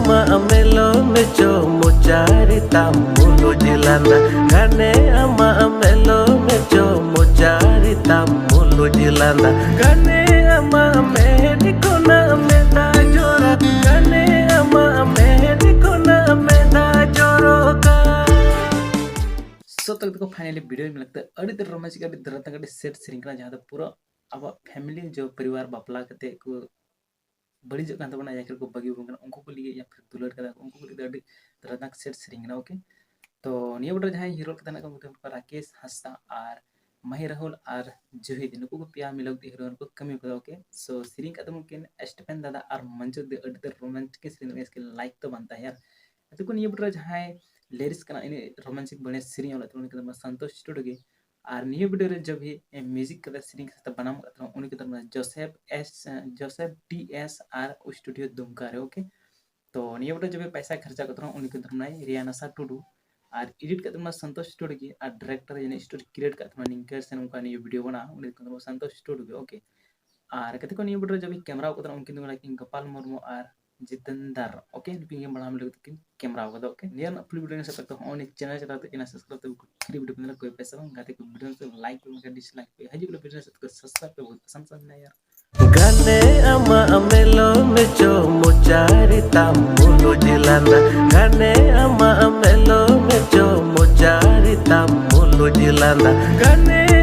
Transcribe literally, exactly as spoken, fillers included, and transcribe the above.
ᱟᱢᱟᱜ ᱢᱮᱞᱚ ᱢᱮᱪᱚ ᱢᱚᱪᱟᱨᱤ ᱛᱟᱢ ᱢᱩᱞᱩᱡ ᱞᱟᱸᱫᱟ᱾ ᱜᱟᱱᱮ ᱟᱢᱟᱜ ᱢᱮᱞᱚ ᱢᱮᱪᱚ ᱢᱚᱪᱟᱨᱤ ᱛᱟᱢ ᱢᱩᱞᱩᱡ ᱞᱟᱸᱫᱟ᱾ ᱜᱟᱱᱮ ᱟᱢᱟᱜ ᱢᱮᱫ ᱠᱷᱚᱱᱟᱜ ᱢᱮᱫᱟ ᱡᱚᱨᱟ᱾ ᱜᱟᱱᱮ ᱟᱢᱟᱜ ᱢᱮᱫ ᱠᱷᱚᱱᱟᱜ ᱢᱮᱫᱟ ᱡᱚᱨᱚᱜᱟ᱾ So, ᱛᱚ, ᱠᱚ finally video ᱧᱮᱞ ᱠᱟᱛᱮ ᱟᱹᱰᱤ ᱛᱮᱫ romantic, ᱟᱹᱰᱤ ᱫᱟᱨᱟᱛᱟᱝ, ᱟᱹᱰᱤ sad ᱥᱮᱨᱮᱧ ᱠᱟᱱᱟ, ᱡᱟᱦᱟᱸ ᱫᱚ ᱯᱩᱨᱟᱹ ᱟᱵᱚᱣᱟᱜ family ᱡᱚ ᱯᱚᱨᱤᱵᱟᱨ ᱵᱟᱯᱞᱟ ᱠᱟᱛᱮ ᱠᱚ ᱵᱟᱹᱲᱤᱡᱚᱜ ᱠᱟᱱ ᱛᱟᱵᱚᱱᱟ, ᱭᱟ ᱯᱷᱤᱨ ᱠᱚ ᱵᱟᱹᱜᱤ ᱵᱚᱱ ᱠᱟᱱᱟ, ᱩᱱᱠᱩ ᱠᱚ ᱞᱟᱹᱜᱤᱫ, ᱭᱟ ᱯᱷᱤᱨ ᱫᱩᱞᱟᱹᱲ ᱠᱟᱫᱟ ᱠᱚ, ᱩᱱᱠᱩ ᱠᱚ ᱞᱟᱹᱜᱤᱫ ᱫᱚ ᱟᱹᱰᱤ ᱫᱟᱨᱟᱛᱟᱝ sad ᱥᱮᱨᱮᱧ ᱠᱟᱱᱟ᱾ Okay, ᱛᱚ ᱱᱤᱭᱟᱹ video ᱨᱮ ᱡᱟᱦᱟᱸᱭ hero ᱠᱟᱱᱟ ᱠᱚ, ᱩᱱᱠᱩ ᱫᱚ ᱨᱟᱠᱮᱥ ᱦᱟᱸᱥᱫᱟ ᱟᱨ ᱢᱟᱦᱤ ᱨᱟᱦᱩᱞ ᱟᱨ ᱡᱩᱦᱤ, ᱱᱩᱠᱩ ᱠᱚ ᱯᱮᱭᱟ ᱢᱤᱞᱟᱹᱣ ᱠᱟᱛᱮ hero ᱠᱚ ᱠᱟᱹᱢᱤ ᱠᱟᱫᱟ᱾ Okay, so ᱥᱮᱨᱮᱧ ᱠᱟᱫ ᱛᱟᱵᱚᱱ ᱠᱤᱱ ᱥᱴᱤᱯᱷᱮᱱ ᱫᱟᱫᱟ ᱟᱨ ᱢᱚᱧᱡᱩ ᱫᱮ, ᱟᱹᱰᱤ ᱩᱛᱟᱹᱨ romantic ᱥᱮᱨᱮᱧ ᱠᱟᱱᱟ, ᱥᱠᱤᱞ ᱞᱟᱭᱤᱠ ᱛᱚ ᱵᱟᱝ ᱛᱟᱦᱮᱸ ᱭᱟᱨ᱾ ᱟᱫᱚ ᱠᱚ ᱱᱤᱭᱟᱹ video ᱨᱮ ᱡᱟᱦᱟᱸᱭ lyrics ᱠᱟᱱᱟ, ᱤᱱᱟᱹ romantic ᱵᱟᱹᱲᱤᱡ ᱥᱮᱨᱮᱧ ᱚᱞ ᱛᱟᱵᱚᱱ ᱠᱟᱱᱟ ᱥᱚᱱᱛᱳᱥ ᱴᱩᱰᱩ ᱜᱮ᱾ ᱟᱨ ᱱᱤᱭᱟᱹ video ᱨᱮ ᱡᱚᱵ ᱦᱤ music ᱠᱟᱫᱟ, ᱥᱮᱨᱮᱧ ᱥᱟᱛᱮ ᱵᱟᱱᱟᱢ ᱠᱟᱫᱟ, ᱩᱱᱤ ᱠᱚᱫᱚ Joseph S, Joseph D S ᱟᱨ studio ᱫᱩᱢᱠᱟ ᱨᱮ᱾ Okay, ᱛᱚ ᱱᱤᱭᱟᱹ video ᱡᱚᱵ ᱯᱟᱭᱥᱟ ᱠᱷᱚᱨᱪᱟ ᱠᱟᱫᱟ, ᱩᱱᱤ ᱠᱚᱫᱚ ᱱᱟᱭ ᱨᱤᱭᱟ ᱱᱟᱥᱟ ᱴᱩᱰᱩ, ᱟᱨ edit ᱠᱟᱫ ᱛᱟᱵᱚᱱᱟ ᱥᱚᱱᱛᱳᱥ ᱴᱩᱰᱩ ᱜᱮ, ᱟᱨ director ᱡᱟᱹᱱᱤᱡ story create ᱠᱟᱫ ᱛᱟᱵᱚᱱᱟ, ᱱᱤᱝᱠᱟᱹ ᱥᱮ ᱱᱚᱝᱠᱟ ᱱᱤᱭᱟᱹ video ᱵᱮᱱᱟᱣ, ᱩᱱᱤ ᱠᱚᱫᱚ ᱥᱚᱱᱛᱳᱥ ᱴᱩᱰᱩ ᱜᱮ᱾ Okay, ᱟᱨ ᱠᱟᱛᱮ ᱠᱚ ᱱᱤᱭᱟᱹ video ᱡᱚᱵ ᱠᱮᱢᱨᱟ ᱠᱟᱫᱟ, ᱩᱱᱠᱤᱱ ᱫᱚ ᱠᱤᱱ ᱜᱳᱯᱟᱞ ᱢᱩᱨᱢᱩ ᱟᱨ ᱡᱤᱛᱮᱱᱫᱟᱨ᱾ Okay, ᱱᱩᱠᱤᱱ ᱜᱮ ᱢᱟᱲᱟᱝ ᱞᱟᱹᱜᱤᱫ ᱠᱤᱱ ᱠᱮᱢᱨᱟ ᱠᱟᱫᱟ᱾ Okay, ᱱᱤᱭᱟᱹ ᱨᱮᱱᱟᱜ full video ᱧᱮᱞ ᱥᱟᱹᱛ ᱠᱟᱛᱮ ᱦᱚᱸ ᱩᱱᱤ channel ᱪᱟᱞᱟᱣ ᱠᱟᱛᱮ channel subscribe ᱛᱮ free video ᱠᱚ ᱧᱮᱞᱟ, ᱠᱚᱭ ᱯᱚᱭᱥᱟ ᱵᱟᱝ᱾ ᱜᱟᱛᱮ ᱠᱚ video ᱥᱮ like ᱯᱮ, ᱵᱟᱝᱠᱷᱟᱱ dislike ᱯᱮ᱾ ᱦᱤᱡᱩᱜ ᱠᱟᱱᱟ video ᱥᱟᱹᱛ ᱠᱚ subscribe ᱯᱮ, ᱵᱚᱦᱩᱛ ᱟᱥᱟᱱ ᱥᱟᱱ ᱢᱮᱱᱟᱭᱟ ᱭᱟᱨ᱾ ᱜᱟᱱᱮ ᱟᱢᱟᱜ ᱢᱮᱞᱚ ᱢᱮᱪᱚ ᱢᱚᱪᱟᱨᱤ ᱛᱟᱢ ᱢᱩᱞᱩᱡ ᱞᱟᱸᱫᱟ᱾ ᱜᱟᱱᱮ ᱟᱢᱟᱜ ᱢᱮᱞᱚ ᱢᱮᱪᱚ ᱢᱚᱪᱟᱨᱤ ᱛᱟᱢ ᱢᱩᱞᱩᱡ ᱞᱟᱸᱫᱟ᱾ ᱜᱟᱱᱮ